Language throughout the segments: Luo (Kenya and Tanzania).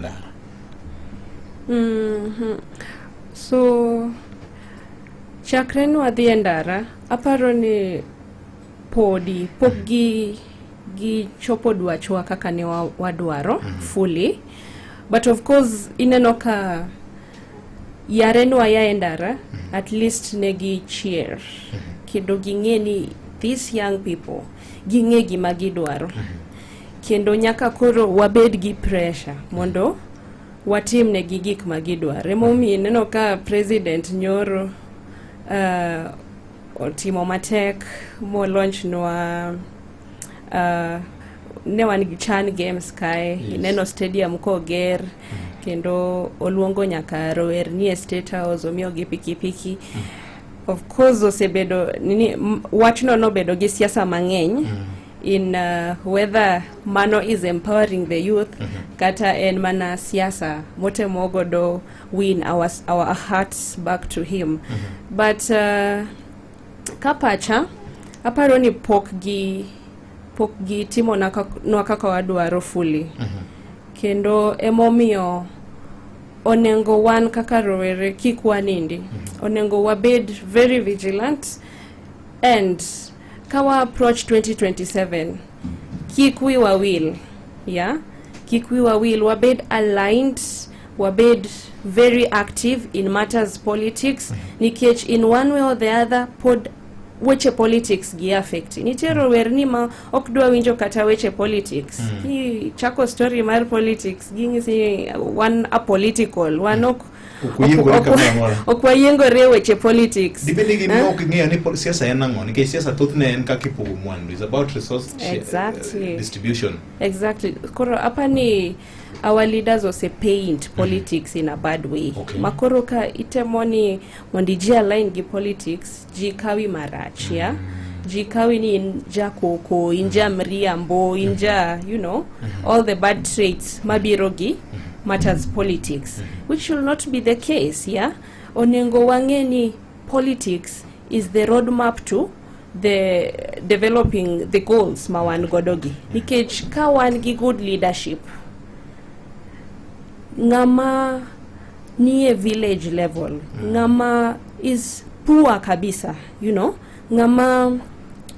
Ndara. So chakre nwadhi e ndara, aparo ni podi pok gi chopo dwachwa kaka ne wadwaro fully, but of course ineno ka yare nwaya e ndara, at least ne gi chier kendo ging'e ni these young people ging'e gima gidwaro, kendo nyaka koro wabed gi pressure mondo watim negi gik ma gidwaro. Emomiyo ineno ka president nyoro otimo matek molaunch nwa ne wan gi Chan Games kae. Ineno stadium koger kendo oluongo nyaka rowerni e State House, omiyogi pikipiki. Of course osebedo nini, wachno nobedo gi siasa mang'eny in whether mano is empowering the youth kata en mana siasa motemo godo win our hearts back to him. But kapacha aparo ni pok gi timo nwa kaka wadwaro fully, kendo emomiyo onego wan kaka rowere kik wanindi. Onego wabed very vigilant, and ka wa approach 2027, kik wiwa wil, yeah, kik wiwa wil, wabed aligned, wabed very active in matters politics, nikech in one way or the other pod weche politics gi affect. Nitie rowerni ma ok dwa winjo kata weche politics. Ki chako story mar politics, ging'isi ni wan apolitical, wan ok Ok uyiengore kamoro amora. Ok wayiengore e weche politics. Dibed ni gima Eh? ok ing'eyo ni siasa en ang'o, nikech siasa thothne en kaka ipogo mwandu, is about resource distribution. Exactly. Koro apani our leaders ose paint politics in a bad way makoro ka itemo ni mondo iji align gi politics, ji kawi marach. Yeah, ji kawi ni in jakoko, in ja mriambo, in ja all the bad traits mabiro gi matters politics, which should not be the case. Yeah, onego wang'e ni politics is the roadmap to the developing the goals ma wan godo gi, nikech ka wan gi good leadership, ng'ama nie village level, ng'ama is poor kabisa, ng'ama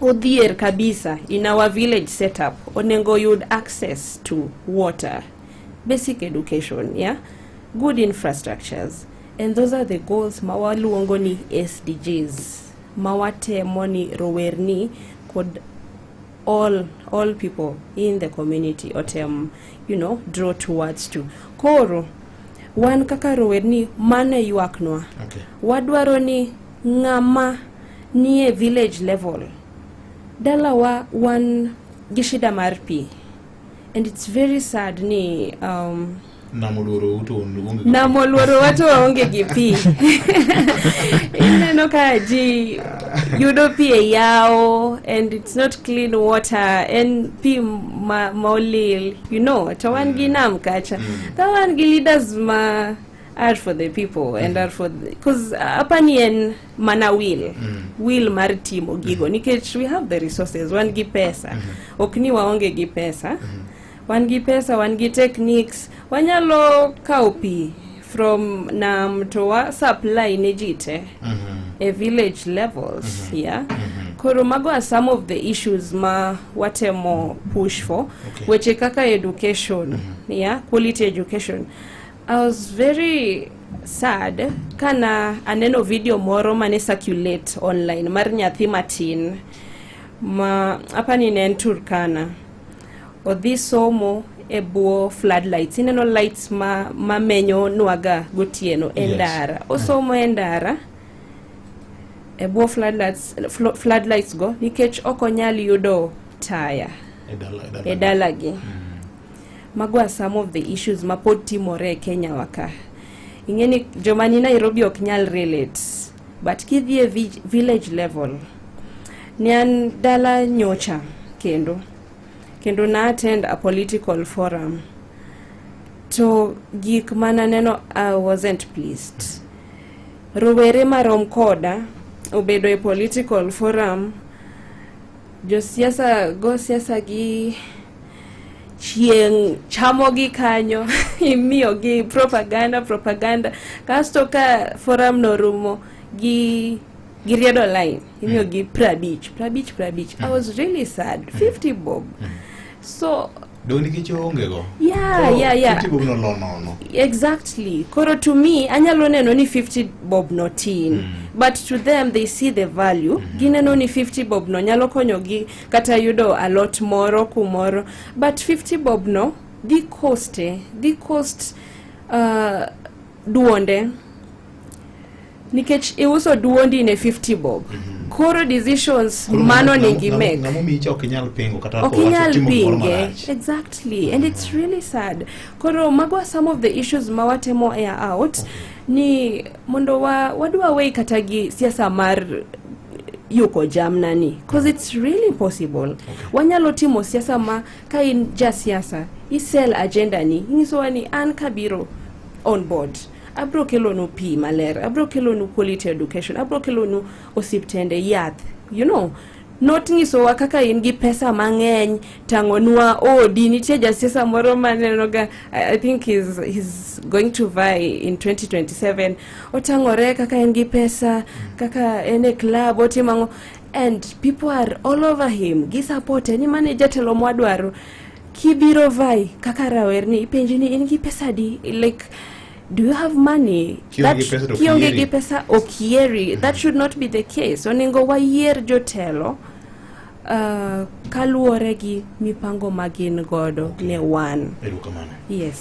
odhier kabisa in our village setup onego yud access to water, basic education, yeah, good infrastructures, and those are the goals ma waluongo ni SDGs, ma watemo ni rowerni kod all people in the community otem draw towards to. Koro wan kaka rowerni, mano e ywaknwa. Wadwaro ni ng'ama nie village level, dalawa wan gi shida mar pi, and it's very sad ni Nam oluorou to onge gi pi. Nam oluorowa to waonge gi pi. Ineno ka ji yudo pi e yawo, and it's not clean water, en pi ma olil, to wan gi nam kacha. Ka wan gi leaders ma are for the people and are for, because apani en mana will mar timo gigo, nikech we have the resources, wan gi pesa. Ok ni waonge gi pesa, wan gi pesa, wan gi techniques, wanyalo kawo pi from nam to wa supply ne ji te e village levels. Yeah, koro mago are some of the issues ma watemo push for. Weche kaka education, yeah, quality education. I was very sad kana aneno video moro mane circulate online mar nyathi matin ma apani ne en Turkana, odhi somo e bwo floodlights. Ineno lights ma mamenyo nwaga gotieno e ndara. Osomo e ndara e bwo floodlights, floodlights go, nikech ok onyal yudo taya E dala, e dala. E dalagi. Mago are some of the issues ma pod timore e Kenya wa ka. Ing'e ni joma ni Nairobi ok nyal relate, but kidhi e village level, ne an dala nyocha kendo na attend a political forum, to gik mananeno, I wasn't pleased. Rowere marom koda obedo e political forum, josiasa go siasa gi chieng' chamogi kanyo. Imiyogi propaganda, propaganda, kasto ka forum norumo gi giriedo line, imiyogi 50, 50, 50. I was really sad. 50 bob. So Dong nikech onge go. Yeah. 50 bob no lo nono. Exactly. Koro to me, anyalo neno ni 50 bob no tin, but to them, they see the value. Gineno ni 50 bob no nyalo konyogi kata yudo alot moro kumoro, but 50 bob no dhi coste, dhi cost duonde, nikech iuso duondi ne 50 bob. Koro decisions Koro mano nigi make ng'ama omiyi cha ok inyal pingo kata ok kowacho inyal timo gimoro pinge. Marach. Exactly, and it's really sad. Koro mago are some of the issues ma watemo air out ni mondo wa wadwa wei kata gi siasa mar yuko jamna ni, because it's really possible. Wanyalo timo siasa ma ka in jasiasa isell agenda ni, inyisowa ni an kabiro on board abro kelonu pi maler, abro kelonu quality education, abro kelonu osiptende, yath, not nyisowa kaka in gi pesa mang'eny, tang'onwa odi. Nitie jasiasa moro manenoga, I think he's going to vie in 2027, otang'ore kaka en gi pesa, kaka en e club, otimo ang'o, and people are all over him, gisupporte ni mane jatelo mwadwaro. Kibiro vie kaka rawerni, ipenji ni in gi pesa di, like, do you have money? Kionge gi pesa to ok Kionge yieri. Gi pesa ok yieri. That should not be the case. Onego wayier jotelo kaluwore gi mipango ma gin godo ne wan. Erokamano. Yes.